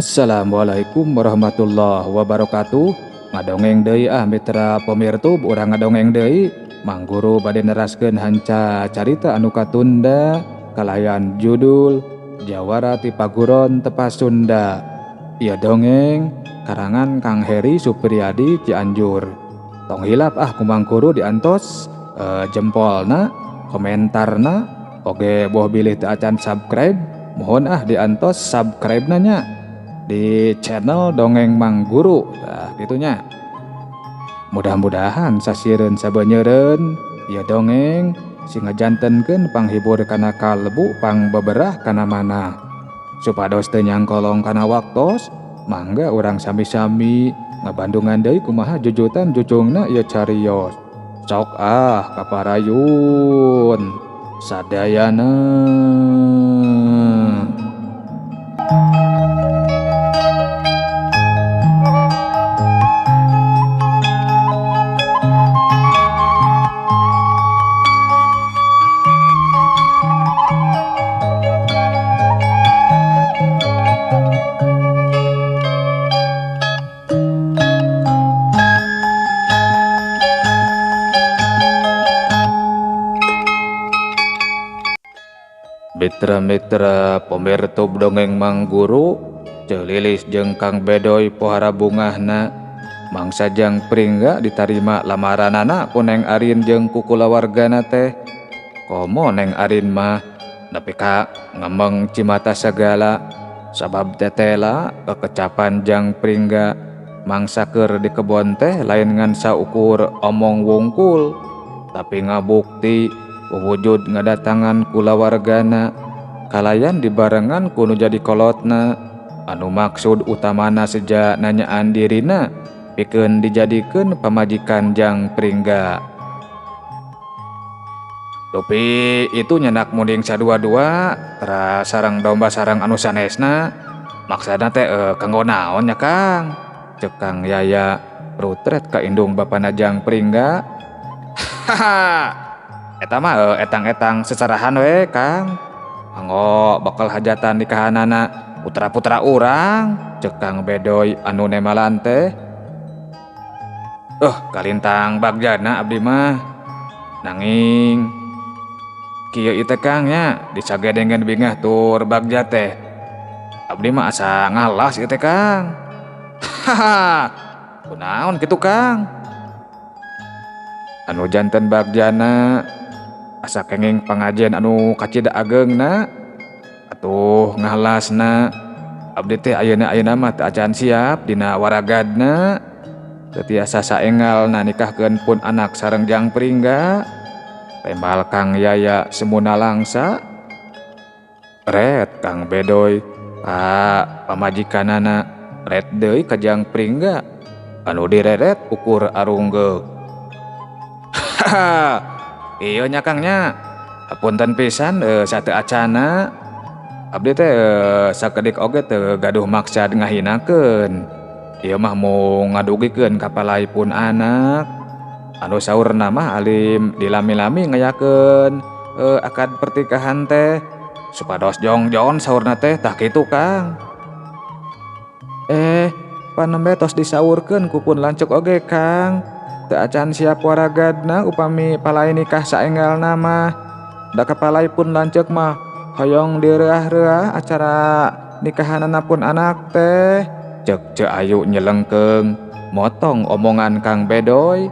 Assalamualaikum warahmatullahi wabarakatuh. Ngadongeng deui ah mitra pemirtub, urang ngadongeng deui. Mang Guru bade neraskeun hanca carita anu katunda kalayan judul Jawara ti Paguron Tepas Sunda. Ieu dongeng karangan Kang Heri Supriyadi Cianjur. Tong hilap ah ku Mang Guru diantos jempolna, komentarna, oge boh bilih teu acan subscribe, mohon ah diantos subscribe-na nya di channel Dongeng Mang Guru. Nah, gitunya. Mudah-mudahan sasireun sabenyeureun ieu dongeng sing ngajantenkeun panghibur kana kalbu, pangbeberah kana manah. Supados teu nyangkolong kana waktos, mangga urang sami-sami ngabandungan deui kumaha jujutan jujungna ieu carios. Sok ah kaparayun sadayana. Mitra-mitra pemirtub dongeng Mang Guru, Ceu Lilis jeung Kang Bedoy pohara bungahna. Mangsa Jang Pringga ditarima lamaranana ku Neng Arin jeung ku kulawargana teh. Komo Neng Arin mah nepi ka ngemeng cimata sagala sabab tetela kekecapan Jang Pringga mangsa keur di kebon teh lain ngan saukur omong wungkul, tapi ngabukti wujud ngadatangan kulawargana kalayan dibarengan kuno jadi kolotna anu maksud utamana seja nanyaan dirina pikeun dijadikeun pamajikan Jang Pringga. Dupi itu nyenak munding sadua-dua teras sareng domba sareng anu sanesna maksana teh kanggo naon nya Kang? Ceuk Kang Yaya rutret ka indung bapana Jang Pringga. Haha, eta mah etang-etang seserahan we Kang, kanggo bakal hajatan nikahanana putra-putra urang. Ceuk Kang Bedoy anu nemalan teh. Kalintang bagjana abdi mah nanging kieu ieu teh Kang nya disagedengeun bingah tur bagja teh abdi mah asa ngalas ieu teh Kang. Haha, kunaon kitu Kang? Anu janten bagjana asa kenging pangajen anu kacida ageungna atuh ngalasna abdi teh ayeuna-ayeuna mah teu acan siap dina waragadna teu tiasa saengalna nikahkeun pun anak sareng Jang Pringga. Tembal Kang Yaya semuna langsa. Ret Kang Bedoy ka pamajikanana, ret deui ka Jang Pringga anu direret ukur arunggeuk. Haha, ieu nya Kang nya, hapunten pisan sateu acana abdi teh sakedik oge teu gaduh maksad ngahinakeun. Ieu mah mung ngadugikeun ka palaipun anak anu saurna mah alim dilami-lami ngayakeun akad pertikahan teh supados jongjon saurna teh tah kitu Kang. Panembe tos disaurkeun ku pun lanceuk oge Kang. Teu acan siap waragadna upami palai nikah saenggalna mah. Da kapalai pun lanceuk mah hoyong direah-reah acara nikahanana pun anak teh. Ceuk Ceu Ayu nyelengkeung motong omongan Kang Bedoy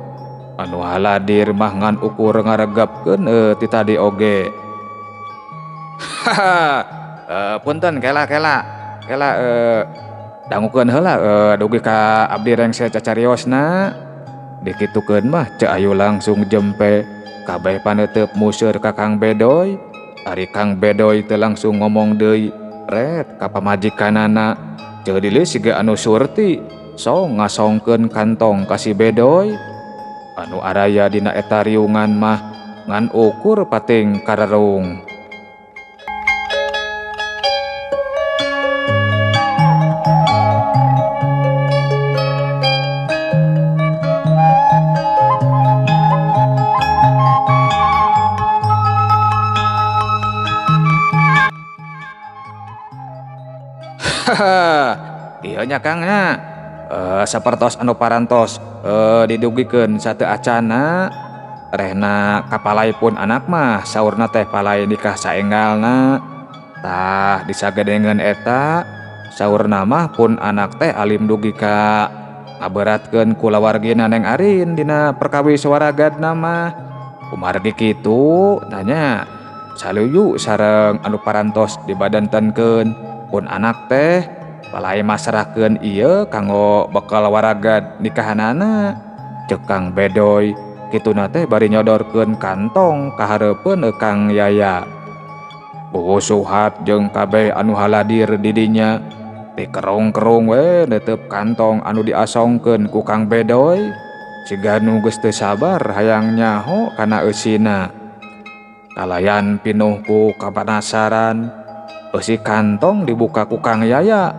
anu haladir mah ngan ukur ngaregepkeun ti tadi oge. Haha, punten kela kela kela dangukeun heula dugi ka abdi rengse cacariosna. Dikitukeun mah Ceu Ayu langsung jempe kabeh paneuteub museur ka Kang Bedoy. Ari Kang Bedoy teh langsung ngomong deui ret ka pamajikanana. Ceu Lilis siga anu surti song ngasongkeun kantong ka si Bedoy anu araya dina eta riungan mah ngan ukur pating karerung. Kieu nya Kang nya. Sapertos anu parantos didugikeun sateu acana rehna kapalai pun anak mah saurna teh palai nikah saenggalna. Tah disagedengeun eta saurna mah pun anak teh alim dugi ka ngaberatkeun kulawargina Neng Arin dina perkawis waragadna mah. Kumargi kitu tanya saluyu sareng anu parantos dibadantenkeun pun anak teh palai masrahkeun ieu kanggo bekal waragad nikahanana. Ceuk Kang Bedoy kituna teh bari nyodorkeun kantong ka hareupeun Kang Yaya. Kuwu Suhat jeung kabeh anu haladir di dinya dikerung-kerung we netep kantong anu diasongkeun ku Kang Bedoy. Siga nu geus teu sabar hayang nyaho kana eusina. Kalayan pinuh ku kapanasaran, eusi kantong dibuka ku Kang Yaya.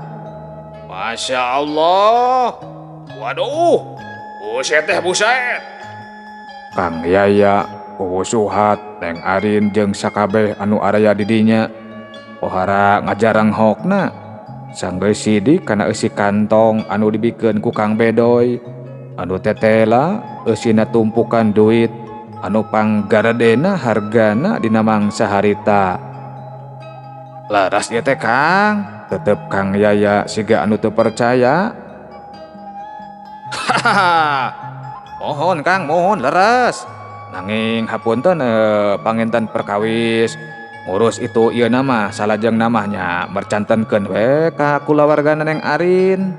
Masya Allah, waduh, buset teh buset. Kang Yaya, Kuwu Suhat, Neng Arin jeung sakabeh anu araya di dinya pohara ngajarang hokna. Sanggeus sidik kana eusi kantong anu dibikeun ku Kang Bedoy, anu tetela eusina tumpukan duit anu panggaredena hargana dina mangsa harita. Laras ieu teh Kang, tetep Kang Yaya siga anu teu percaya. Hahaha, mohon Kang, mohon leres. Nanging hapunten panginten perkawis ngurus itu ieu nama salajeng namanya mercantenkeun we ka kulawargana Neng Arin.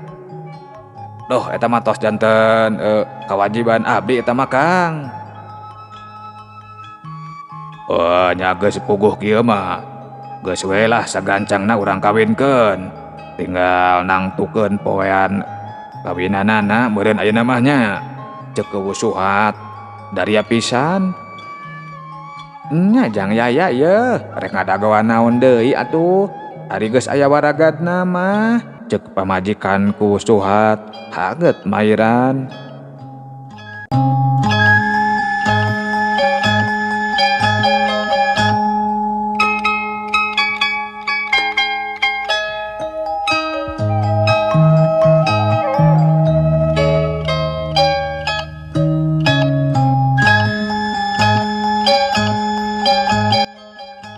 Doh eta mah tos janten kewajiban abdi eta mah Kang. Wah nya geus puguh kieu mah. Geus we lah sagancangna urang kawinkeun. Tinggal nangtukeun poean kawinanana meureun ayeuna mah nya. Ceuk Kuwu Suhat daria pisan. Nya Jang Yaya yeuh rek ngadagoan naon deui atuh. Ari geus aya waragadna mah. Ceuk pamajikan Kuwu Suhat haget mairan.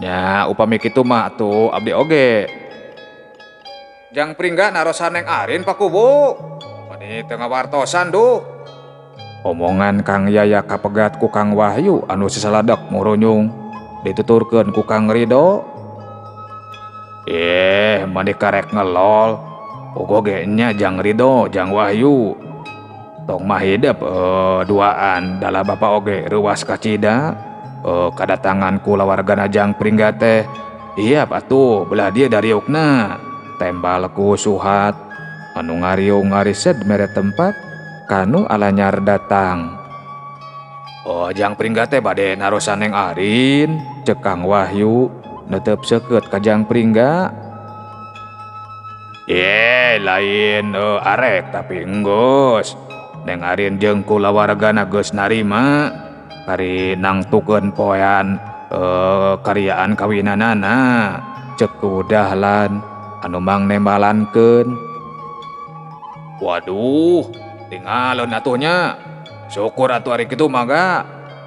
Nya upami kitu mah atuh abdi oge. Jang Pringga narosan Neng Arin Pak Kuwu. Mani teu ngawartosan duh. Omongan Kang Yaya kapegat ku Kang Wahyu anu sasaladak murunyung dituturkeun ku Kang Ridho. Mani karek ngelol. Pogo ge nya Jang Ridho, Jang Wahyu. Tong mah hidep duaan dalah bapa oge reuwas kacida. Kadatangan kulawargana Jang Pringga teh. Iya atuh belah dia dariukna. Tembal ku Suhat anu ngariung ngarised mere tempat kanu alanyar datang. Oh Jang Pringga teh bade narosan Neng Arin. Ceuk Kang Wahyu netep seukeut ka Jang Pringga. Ye lain arek tapi enggeus. Neng Arin jeung kulawargana geus narima kari nangtukeun poean karyaan kawinanana. Ceuk Kuwu Dahlan anu mang nembalankeun. Waduh, tinggalon atuh nya. Syukur atuh ari kitu mah ga.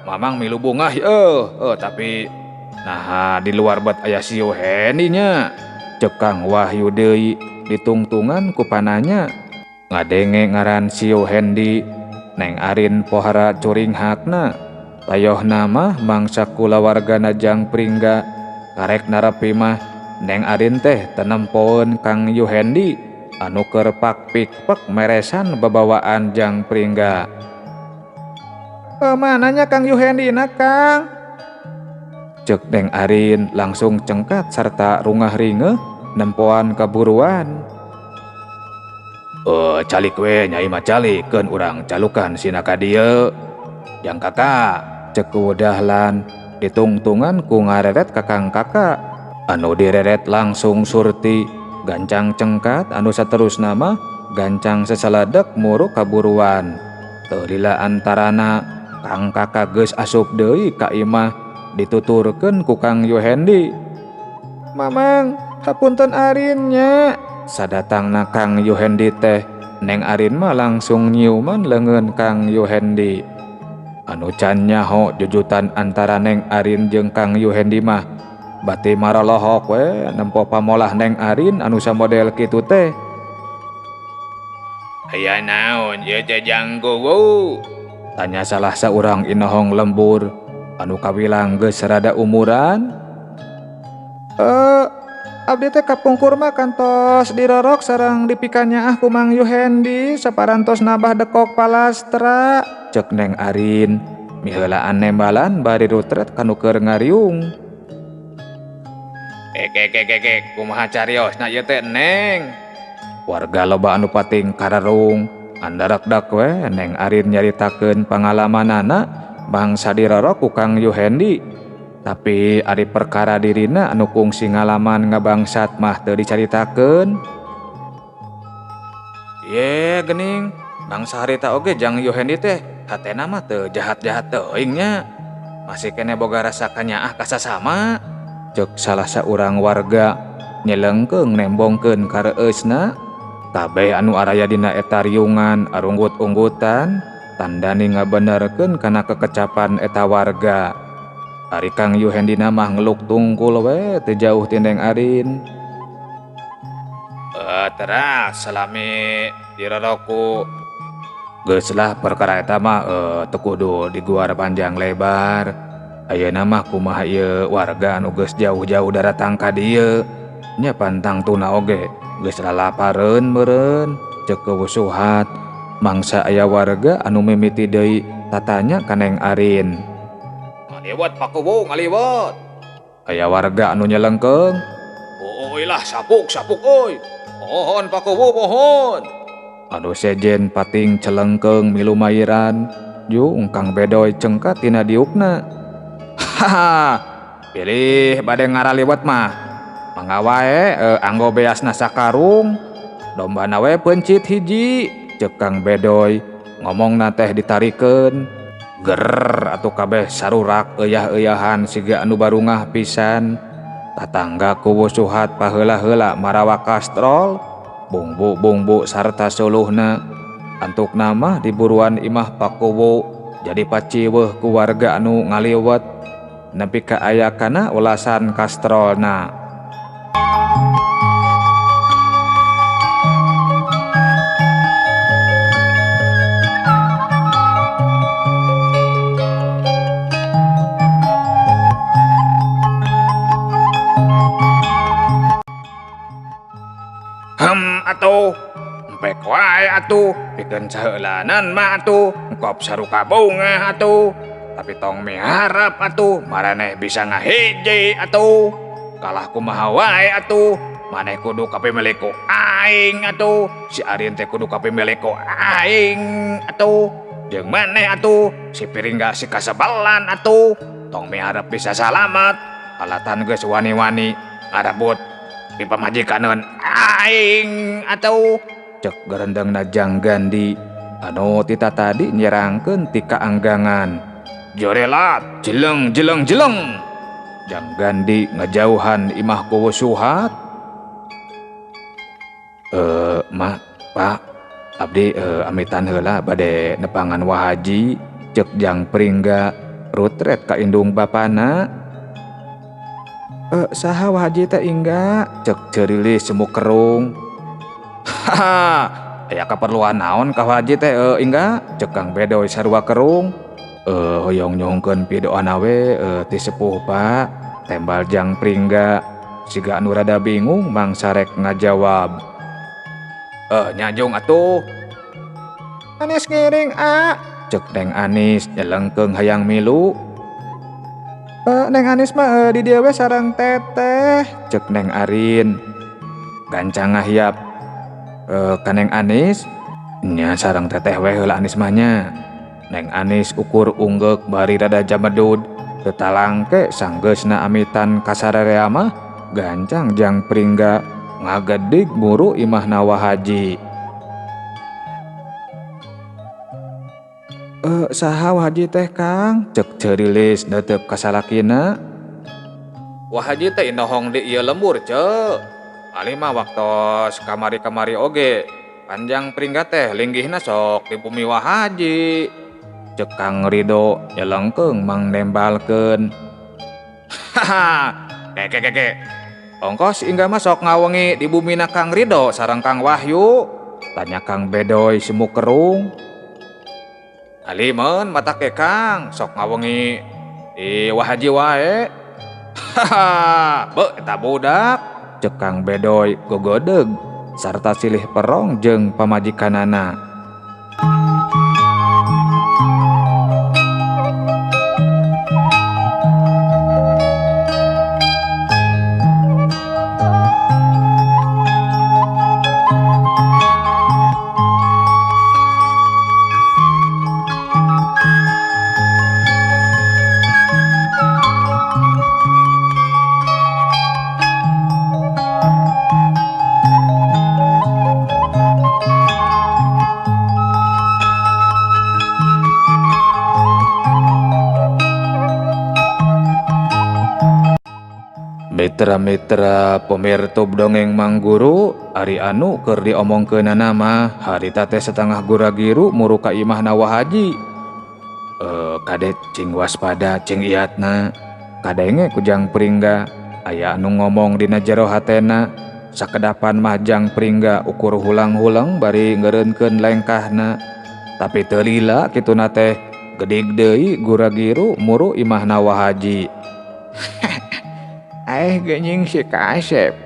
Mamang milu bungah yeuh, tapi naha di luar bet aya si Yuhendi nya. Ceuk Kang Wahyu deui ditungtungan ku pananya. Ngadenge ngaran si Yuhendi, Neng Arin pohara curinghakna. Tayohna mah mangsa kulawargana Jang Pringga. Karek narepi mah Neng Arin teh tenempoeun Kang Yuhendi anu keur pak-pik-pek meresan babawaan Jang Pringga. Mananya Kang Yuhendi na Kang? Ceuk Neng Arin langsung cengkat sarta rungah ringeuh nempoan kaburuan. Calik we nyai mah calik keun urang calukan sina ka dieu. Jang kakak, ceuk Kuwu Dahlan ditungtungan ku ngareret kakang kakak. Anu direret langsung surti gancang cengkat anu saterusna mah gancang sasaladek muru kaburuan. Teu lila antarana Kang kakak geus asup deui ka imah dituturkeun ku Kang Yuhendi. Mamang, hapunten Arin nya. Sadatangna Kang Yuhendi teh Neng Arin mah langsung nyiuman leungeun Kang Yuhendi. Anu can nyaho jujutan antara Neng Arin jeung Kang Yuhendi mah bati maralohok we nempo pamolah Neng Arin anu samodel kitu teh. Aya naon ieu teh Jang Kuwu? Tanya salah saurang inohong lembur anu kawilang geus rada umuran. Abdi teh kapungkur mah kantos dirorok sareng dipikanyaah ku Mang Yuhendi saparantos nabah dekok palastra, cek Neng Arin miheulaan nembalan bari rutret kanu keur ngariung. Ekekekekek kumaha cariosna ieu teh Neng? Warga loba anu pating kararung andarakdak we Neng Arin nyaritakeun pangalamanana bangsa dirorok ku Kang Yuhendi. Tapi ari perkara dirina anu kungsi ngalaman ngabangsat mah teu dicaritakeun. Ye geuning bangsa harita oge Jang Yuhendi teh hatena mah teu jahat-jahat teuing nya. Masih keneh boga rasa kanyaah ka sasama, ceuk salah saurang warga nyelengkeung nembongkeun kareueusna. Kabeh anu araya dina eta riungan arunggut-unggutan tandani ngabenerkeun kana kekecapan eta warga. Ari Kang Yuhendina mah ngeluk tungkul we teu jauh ti Neng Arin. Teras salami diroroku. Geus lah perkara eta mah teu kudu diguar panjang lebar. Ayeuna mah kumaha ieu warga anu geus jauh-jauh daratang ka dieu. Nya pantang tuna oge geus lalapareun meureun ceuk keusuhat. Mangsa aya warga anu mimiti deui tatanya ka Neng Arin. Ngaliwat Pak Kuwu, ngaliwat. Aya warga anu nyelengkeung. Euy lah sapuk sapuk euy. Mohon Pak Kuwu mohon. Anu sejen pating celengkeung milu mairan. Jung Kang Bedoy cengkat tina diukna. Haha, pilih bade ngaraliwat mah. Mangga wae anggo beasna sakarung. Dombana we peuncit hiji, ceuk Kang Bedoy. Ngomongna teh ditarikeun. Ger atuh kabeh sarurak euyah-euyahan siga anu barungah pisan. Tatangga kuwu Suhat paheula-heula marawa kastrol, bungbu-bungbu sarta suluhna. Antukna mah diburuan imah Pak Kuwu jadi paciweuh ku warga anu ngaliwet nepi ka aya kana ulasan kastrolna. Atuh empek wae atuh pikeun saheulanan mah atuh engkop saruka bungah atuh tapi tong miharep atuh maraneh bisa ngahiji atuh kalah kumaha wae atuh maneh kudu kapimilik ku aing atuh si Arin teh kudu kapimilik ku aing atuh jeung maneh atuh si Piringga si kasebelan atuh tong miharep bisa salamet alatan geus wani-wani ngarebut di pamajikaneun aing atuh cek gerendengna Jang Gandi anu tita tadi nyerangkeun ti kaanggangan. Jorelat jeleng jeleng jeleng. Jang Gandi ngajauhan imah Kuwu Suhat. Mak, Pak, abdi amitan heula bade nepangan Wa Haji cek Jang Pringga rutret ka indung bapana. Saha Wa Haji teh ingga cek Ceurilis semu kerung. Haha, aya kaperluan naon ka Wa Haji teh ingga cek Kang Bedoy sarua kerung. Hoyong nyuhungkeun pidoana we ti sepuh Pak, tembal Jang Pringga siga anu rada bingung mangsa rek ngajawab. Nyajung atuh. Anis ngiring a cek Neng Anis nyelengkeung hayang milu. Neng Anis mah di dieu we sareng teteh cek Neng Arin. Gancang ngahiap ka Neng Anis nya sareng teteh we heula Anis mah nya. Neng Anis ukur unggeuk bari rada jamedud teu talangke sanggeusna amitan kasararea mah gancang Jang Pringga ngagedig muru imahna Wa Haji. Saha Wa Haji teh Kang cek Ceurilis neuteup ka salakina. Wa Haji teh inohong di ieu lembur cek Ali mah waktos kamari-kamari oge panjang Pringga teh linggihna sok di bumi Wa Haji. Cek Kang Rido nyelengkeung mang nembalkeun. Haha, keke. Ongkos Ingga mah sok ngawengi di bumina Kang Rido sareng Kang Wahyu? Tanya Kang Bedoy semu kerung. Alimeun mata ke Kang sok ngawengi di Wa Haji wae. Haha, beuh eta budak. Cek Kang Bedoy gogodeg sarta silih perong jeung pamajikanana. Mitra-mitra pemirtub dongeng Mangguru, ari anu keur diomongkeunana mah harita teh setengah gura-giru muru ka imahna Wa Haji. Kade cing waspada cing iatna. Kadenge ku Jang Pringga aya anu ngomong dina jero hatena. Sakedapan mah Jang Pringga ukur hulang-hulang bari ngeureunkeun lengkahna. Tapi teu lila kituna teh gedig deui gura-giru muru imahna Wa Haji. Geuning si Kasep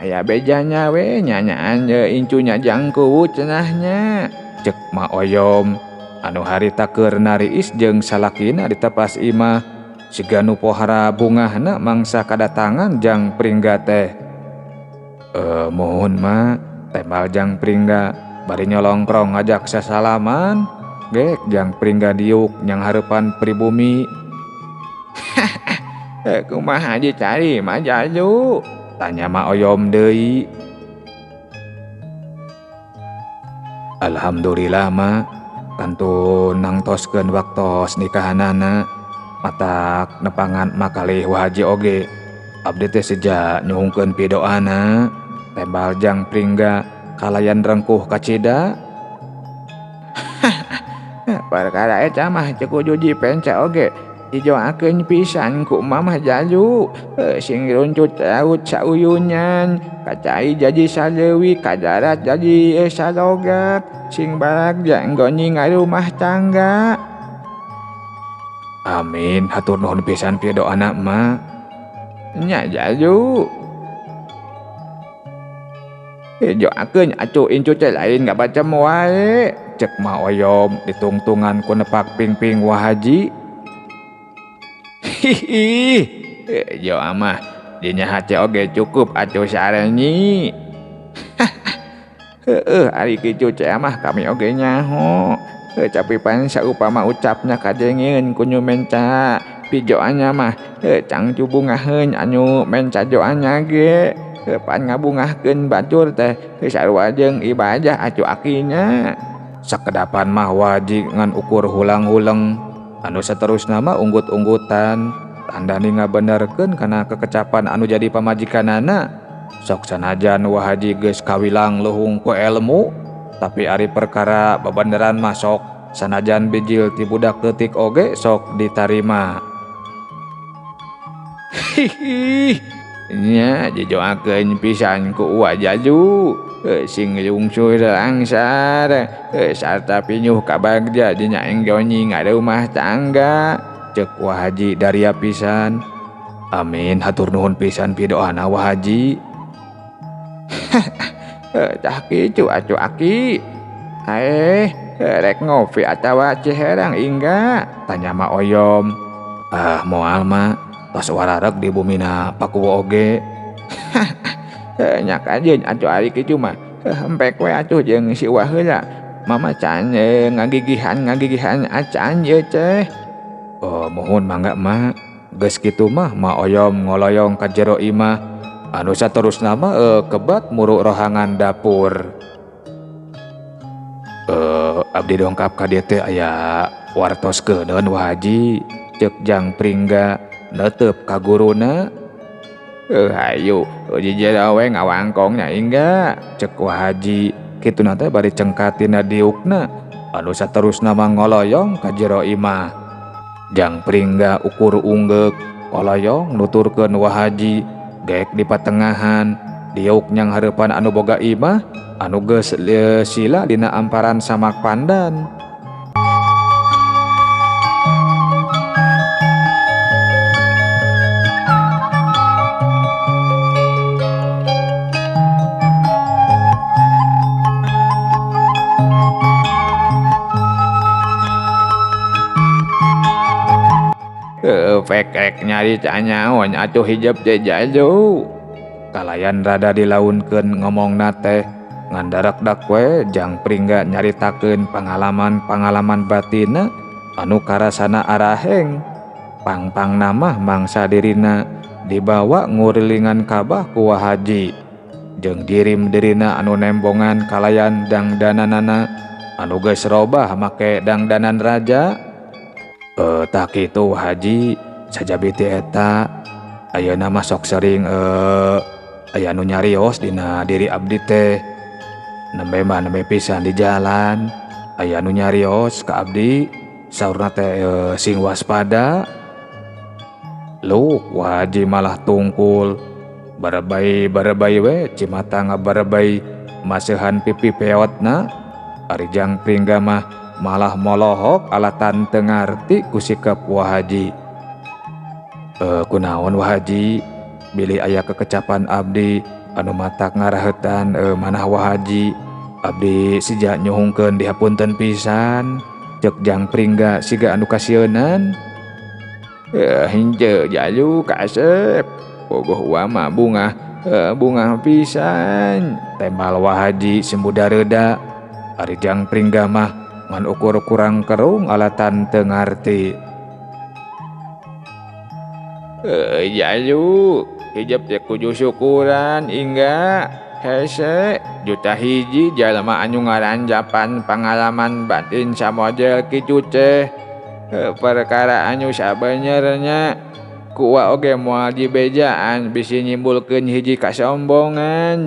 aya bejanya we nyanyaan ye incunya jangkuwu cenahnya. Cek Ma Oyom anu harita keur nariis jeung salakina di tepas imah siga nu pohara bungahna mangsa kadatangan Jang Pringga teh. Mohon ma tembal Jang Pringga bari nyolongkrong ngajak sasalaman. Gek Jang Pringga diuk nyang hareupan pribumi. Kumaha haji cari mah jaju? Tanya Ma Oyom deui. Alhamdulillah ma, kantun nangtoskeun waktos nikahanana matak nepangan makalih Wa Haji oge. Abdi teh seja nyuhungkeun pidoana. Tembal Jang Pringga kalayan rengkuh kacida. Perkara eta mah teu kudu dipenca oge. Didoakeun pisan ku mamah jaju, sing runcut laut sauyunan, kacai jadi saleuwi, kadarat jadi salogak, sing balagja nggoni ngarumah tangga. Amin, hatur nuhun pisan pieu doana mah. Nya jaju. Doakeun atuh incu teh lain ngabacem wae. Cek Ma Oyom ditungtungan ku nepak pingping Wa Haji. Hihi, jo amah dinya hate oge cukup atuh sarenyi. Heueuh, ari kitu teh amah kami oge nyaho. Tapi pan saupama ucapna kadengeun ku nu menca pijoannya mah cang cubungaheun anu menca doanya ge. Pan ngabungahkeun batur teh sarua jeung ibadah atuh akinya. Sakedapan mah wajib ngan ukur hulang-huleng. Anu saterusna mah unggut-unggutan tandani ngabenerkeun kana kekecapan anu jadi pamajikanana. Sok sanajan Wa Haji geus kawilang luhung ku elmu, tapi ari perkara bebeneran mah sok sanajan bijil ti budak leutik oge sok ditarima. Hihi, nya didoakeun pisan ku Wa Jaju, sing lungsur langsar, sarta pinyuh kabagja dina enggoni ngarumah tangga. Cek Wa Haji daria pisan. Amin, hatur nuhun pisan pidoana Wa Haji. Tah kitu atuh aki. Rek ngopi atawa ciherang ingga? Tanya Ma Oyom. Ah, moal ma, tos wararek di bumina Pakuwo oge. Nya kajeun atuh ari kitu mah. Hempek we atuh jeung si Wah heula. Mama can ngagigihan acan ieu teh. Oh, mohon mangga ma. Geus kitu mah Ma Oyom ngoloyong ka jero imah. Anu saterusna mah kebat muru rohangan dapur. Abdi dongkap ka dieu teh aya wartos keuneun Wa Haji. Cek Jang Pringga netep ka guruna. Hayu jijero we ngawangkong nya Ingga cek Wa Haji kituna teh bari cengkatina diukna anu saterusna mah ngoloyong ka jero imah. Jang Pringga ukur unggeuk koloyong nuturkeun Wa Haji gek di patengahan diuk nyang hareupan anu boga imah anu geus sila dina amparan samak pandan. Pek nyari canyaon atuh hijab teh jalu. Kalayan rada dilaunkeun ngomongna teh ngan darakdak we Jang Pringga nyaritakeun pangalaman-pangalaman batinna anu karasana araheng. Pangpangna mah mangsa dirina dibawa ngurilingan Kabah ku Wa Haji jeung dirim dirina anu nembongan kalayan dangdananana anu geus robah make dangdanan raja. Tah kitu Wa Haji sajabi ti eta ayeuna mah sok sering aya nu nyarios dina diri abdi teh. Nembe mah nembe pisan di jalan aya nu nyarios ka abdi saurna teh sing waspada. Lu Wa Haji malah tungkul barebay-barebay we cimata ngabarebay maseuhan pipi peotna. Ari Jang Pringga mah malah molohok alatan teu ngarti ku sikap Wa Haji. Kunaon Wa Haji bilih aya kekecapan abdi anu matak ngaraheutan manah Wa Haji abdi sija nyuhungkeun dihapunten pisan cek Jang Pringga siga anu kasieunan. Henteu jalu kasep bogoh wa mah bungah bungah pisan tembal Wa Haji sembuda reda. Ari Jang Pringga mah ngan ukur kurang kerung alatan teu ngarti. Jalu hijab teh kudu syukuran Ingga hese juta hiji jalma anu ngaranjapan pangalaman batin samodel kitu teh. Perkara anu sabenerna ku wa oge moal dibejaan bisi nyimbulkeun hiji kasombongan.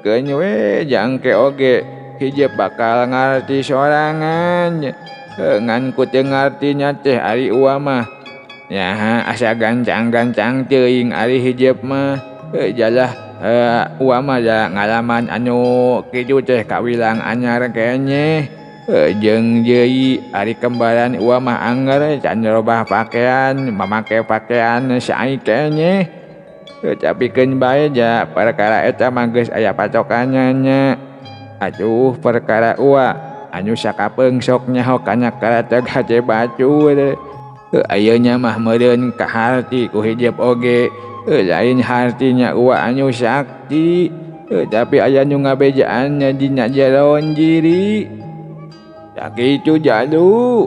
Keun we jangke oge hijab bakal ngarti sorangan. Ngan ku teu ngartinya teh ari uwa mah nyaha asa gancang-gancang teuing ari hijab mah. Jalah uwa mah da ngalaman anu kitu teh kawilang anyar keneh. Jeung deui ari kembaran uwa mah anger can robah pakaian mamake pakaian sae keneh. Tapi keun bae ja perkara eta mah geus aya patokanna nya. Aduh perkara uwa anu sakapeung sok nyaho kana karateg hate batur. Ayeuna mah meureun kaharti ku hijab oge. Lain hartinya uwa anu sakti tapi aya nu ngabejaan nya dina jeroan diri. Sakitu jalu.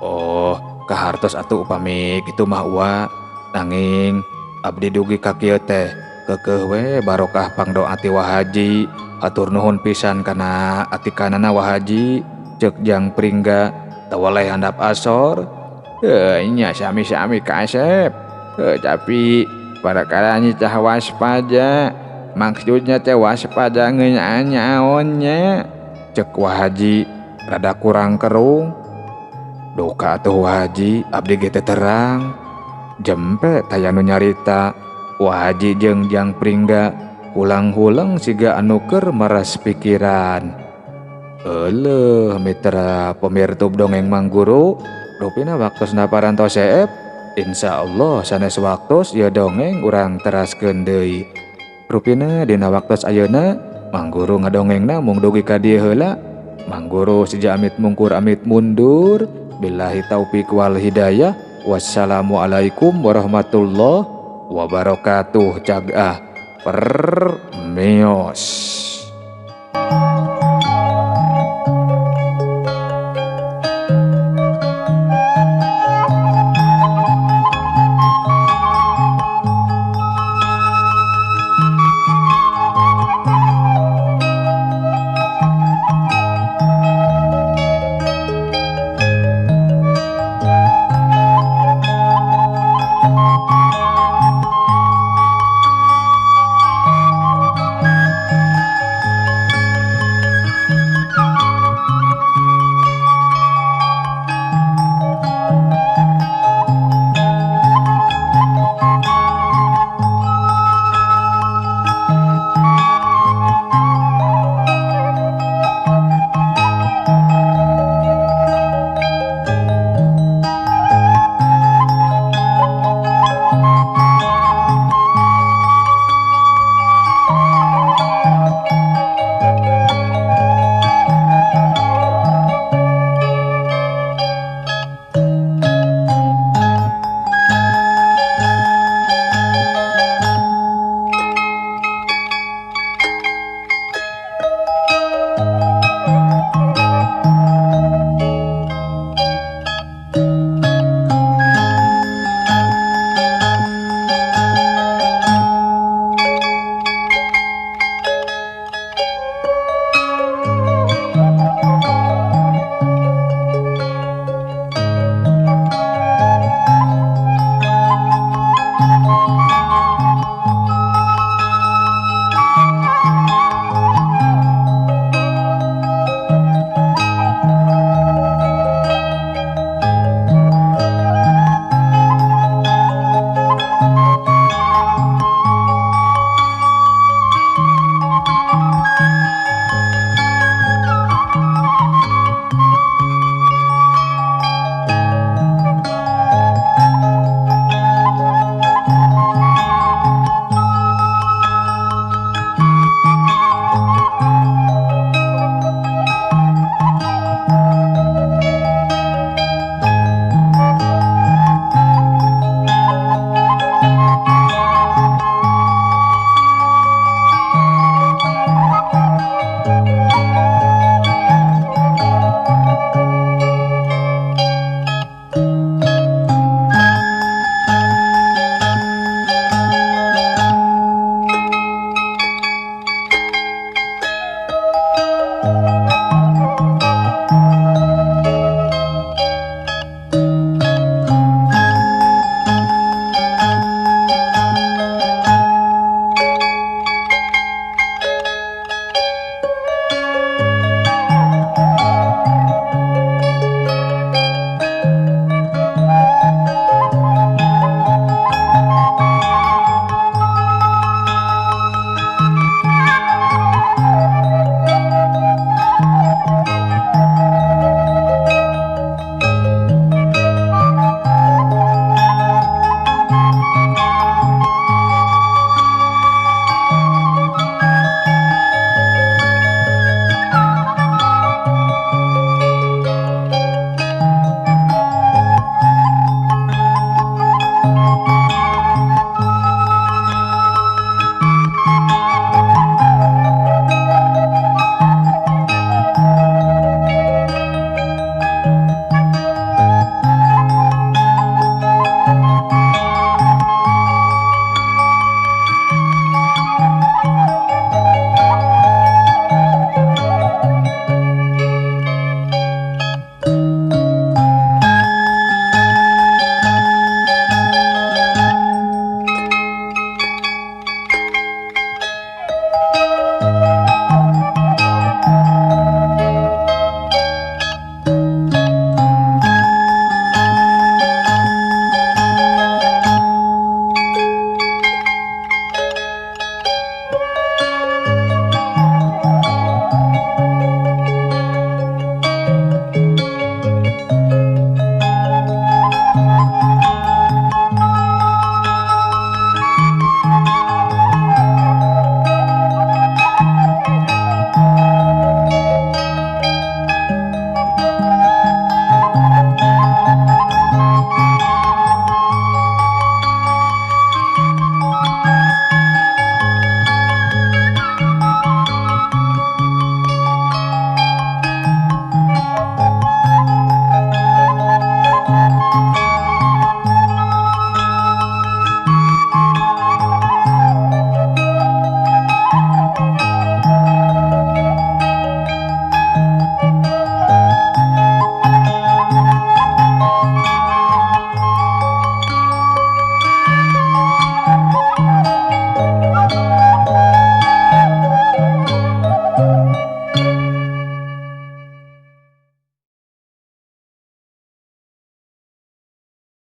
Oh kahartos atuh upami kitu mah uwa nanging abdi dugi ka kieu teh keukeuh we barokah pangdoa ti Wa Haji. Atur nuhun pisan kana atikanana Wa Haji cek Jang Pringga tawaleh handap asor. Nya sami-sami kasep. Tapi perkara nyitah waspada maksudnya teh waspada ngeunaan nyaonnya cek Wa Haji rada kurang kerung. Duka atuh Wa Haji abdi ge teh terang jempe taya nu nyarita. Wa Haji jeung Jang Pringga hulang-hulang siga anu keur maras pikiran. Eleuh mitra pemirtub dongeng Mang Guru rupina waktosna parantos seep. Insyaallah sanes waktos ieu dongeng urang teraskeun deui. Rupina dina waktos ayeuna Mang Guru ngadongengna mung dugi ka dieu heula. Mang Guru sija amit mungkur amit mundur. Billahi taufik wal hidayah. Wassalamualaikum warahmatullahi wabarakatuh. Cagah permios.